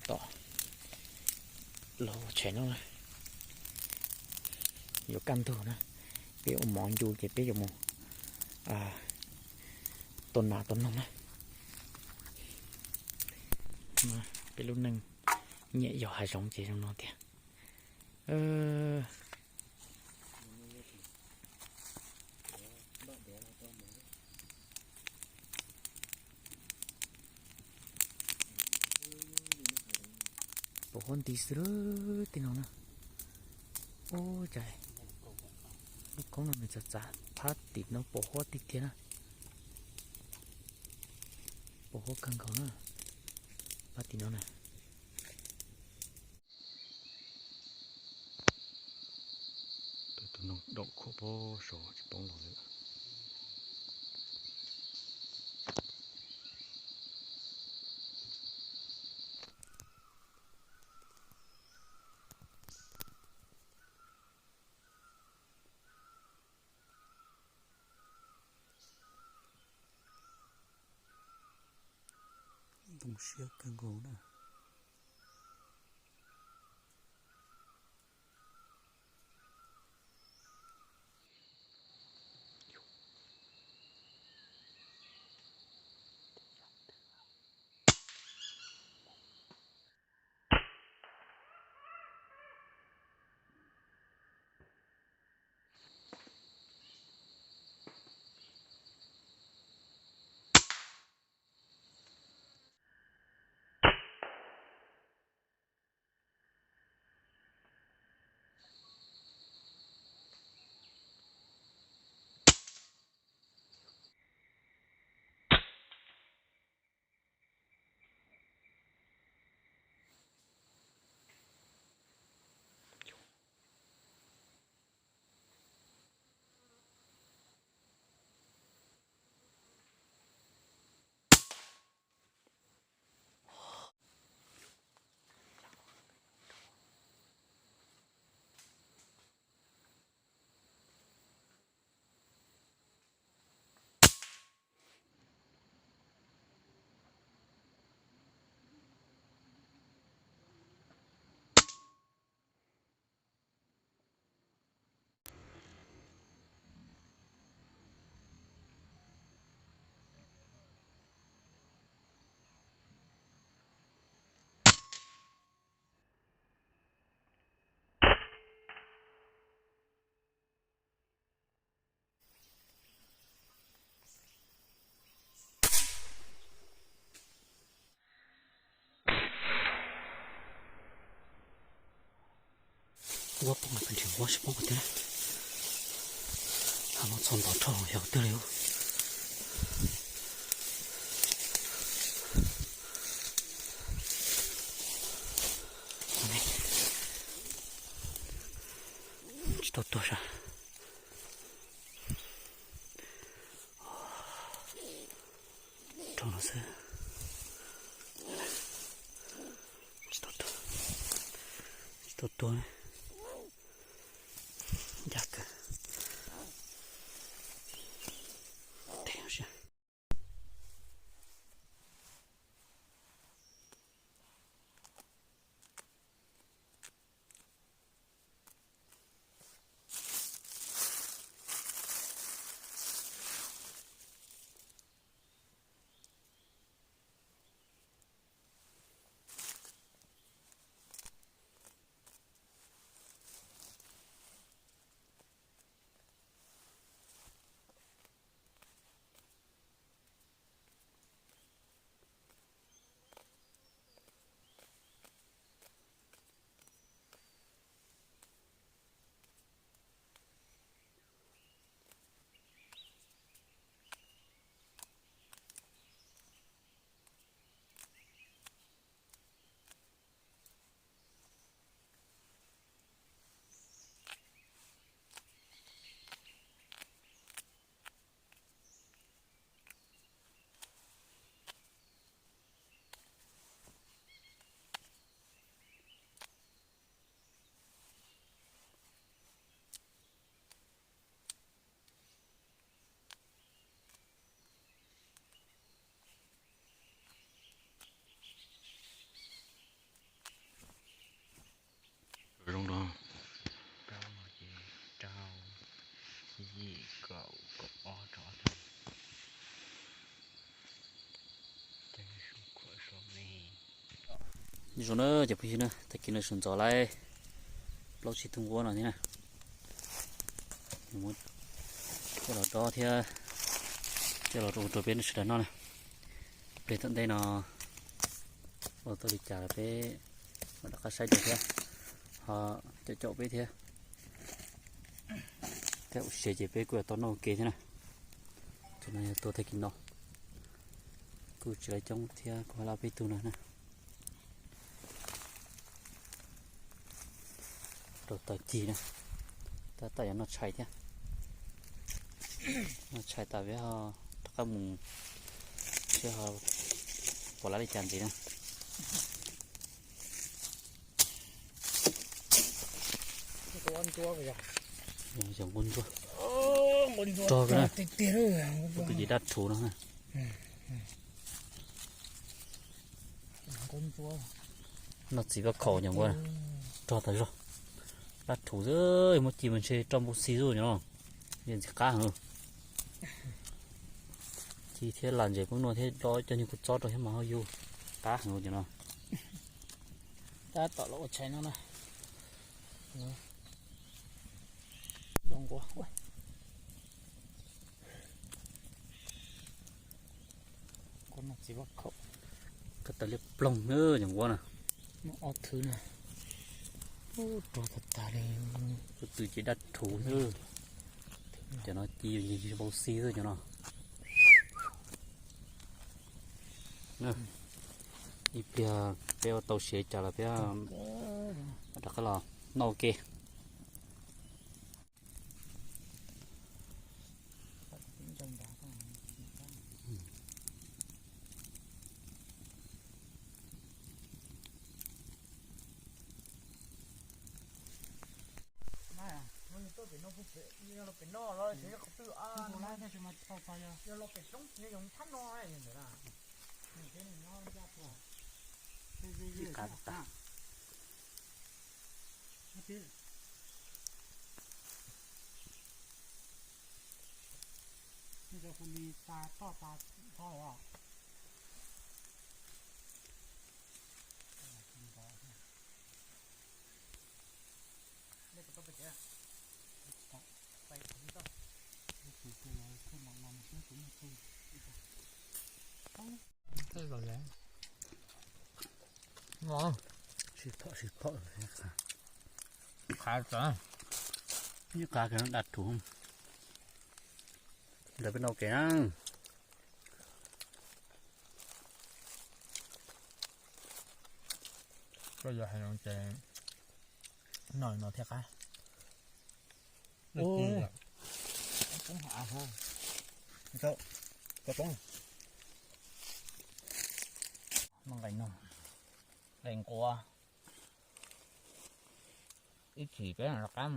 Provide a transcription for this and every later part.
Tom los tshais no na, yuav kaj ntug na, peb ua mov ncu ces peb yuav mus tua nas tua noog na. Peb lub neej nyiam yos hav zoov ces zoo no tiag. Pos huab nti xwb lub tej no na. Ub, cas lub koob no nws txav txav, phab tim no pos huab tiag tiag na. Pos huab kawg nkaus na, phab tim no na. Tus noog daum khuam pob saud tsis poob los li lawm. Ntoo siab kawg nkaus na. Huab poob, pes ntsis huab sib poob qhov twg na. Hab muab txhoj nto rho yog qhov twg li. Tsis tau tuag sas. Rau no xwb. Tsis tau tuag. Tsis tau tuag. Ncaj kawg. Zoo na cov phooj ywg na, tag kis no sawv ntxov lawm, plaub tsib tug nquab no thiab na. Muab coj los dob thiab coj los rau rau peb sawv daws noj na. Pliag tom ntej no ua tau li cas los peb mam rov qab saib dua thiab, ho caum caum peb thiab. Tej zaum siav ces peb kuj yuav tau noj ua ke thiab na. Tus no yog tua tag kis no, kuj tsis lawv coob thiab, kuj lawv peb tug no na. Rau taws cig na, tab tom yuav noj tshais thiab. Noj tshais tas peb ho rov qab mus seb ho puas lawv li cas ntxiv na. Yog nquab ntsuab rog na, kuv twb ces dab rhuv no na. Noj txiv vaj khaum nyuam nquab rog tas zog, dab rhuv xwb, muab ci mas ntshe roj npau xi xwb no, yeej ntxim qab heev. Ci thiab lam ntses poob nua thiab dob cov nyuag kua txob rau thiab mas ho yug qab heev cov no. Tab tom los ua tshais no na. Nquab, nquab noj txiv vaj khaum. Koj tawv liab ploog na, nyuam nquab na. Ob thwv na. Rog tag tag li. Kuv twb ces dab rhuv xwb. Cov no ci npau xi xwb cov no. Ib pliag peb ua tau siav cas los peb rov qab los noj ua ke. Sib phom sib phom, qhav, ib qhav kiag no dab rhuv. Ntawd peb noj ua ke na. Koj yuav hais no ces noj no thiaj qab. Noj nqaij no, nqaij nquab. Ib chim peb rov qab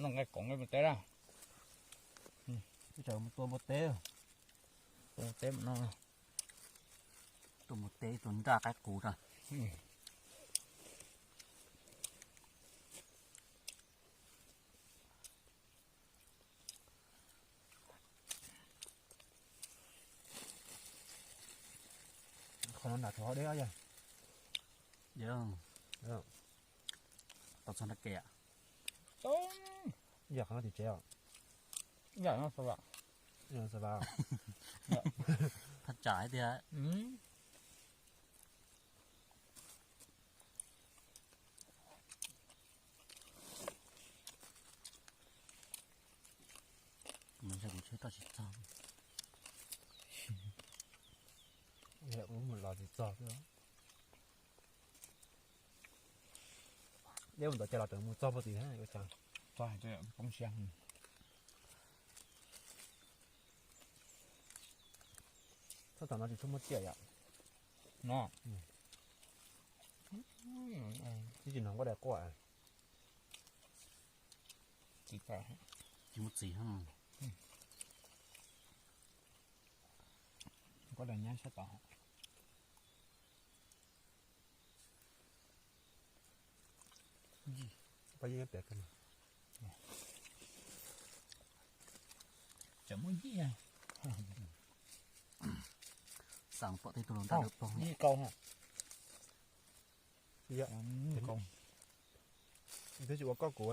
noj nqaij koom nqaij mus teb lawm. Ib tsam mus tua npua teb, tua npua teb mus noj. Tua npua teb tua nraj qaib qus rau. Qhov no nram thaum hov deb os yog. Tau txog nrab ke. Yam qhov no tim tsev os. Yam no xav, yam no xav. Thaj tsam hais tias kuv tsheb roj tsis txog. Ub, mus los tsis txog. Deb mus ntawd ces los tseem mus txog puag tim thiab ua cas. Txog hais tias poob siab. Txhob tam no tsis tshua muaj tiaj yom. No. Tsis tsis nov nqaij dais quaj. Tsis muaj txiv. Nqaij dais nyab sab tod. Pab yeej pem kawg. Tseem muaj yij. Xav pom tej tug hluas nraug dawb paug. Yij kau. Yog, twb tsis ua koj kuv,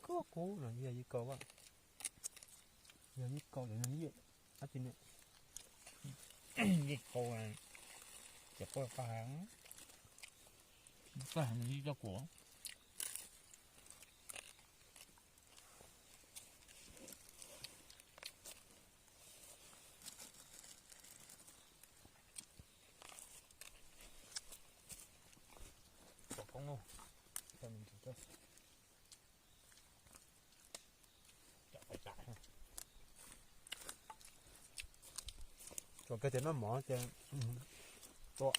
koj kuv no yog yij kaus, yog yij kaus, yog yij, yij kaus, ces koj, koj heev, koj heev yij coj kuv. Tsuas kawg tias noj mov ces tua.